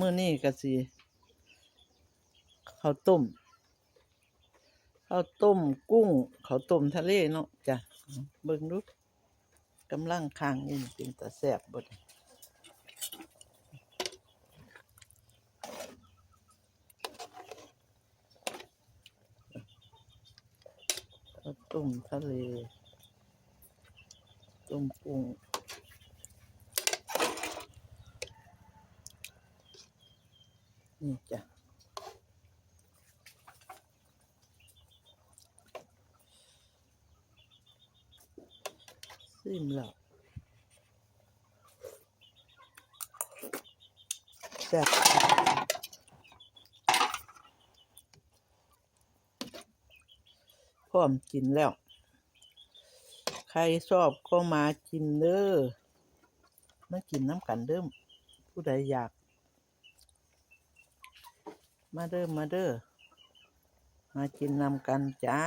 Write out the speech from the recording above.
ມື້ນີ້ກໍຊິ ເຂົ້າຕົ້ມ ເຂົ້າຕົ້ມກຸ້ງ ເຂົ້າຕົ້ມທະເລເນາະ ຈ້ະ ເບິ່ງດູ ກຳລັງຄ້າງຢູ່ນີ້ ເປັນຕາແຊບບໍ່ນີ້? ເຂົ້າຕົ້ມທະເລ ຕົ້ມກຸ້ງ ນີ້ຈ້ະ. ຊີມແລ້ວ ແຊບ ພ້ອມກິນແລ້ວ. ໃຜຊອບກໍມາກິນເດີ ມາກິນນຳກັນເດີ ຜູ້ໃດຢາກ ມາເດີ ມາເດີ ມາກິນນຳກັນຈ້າ.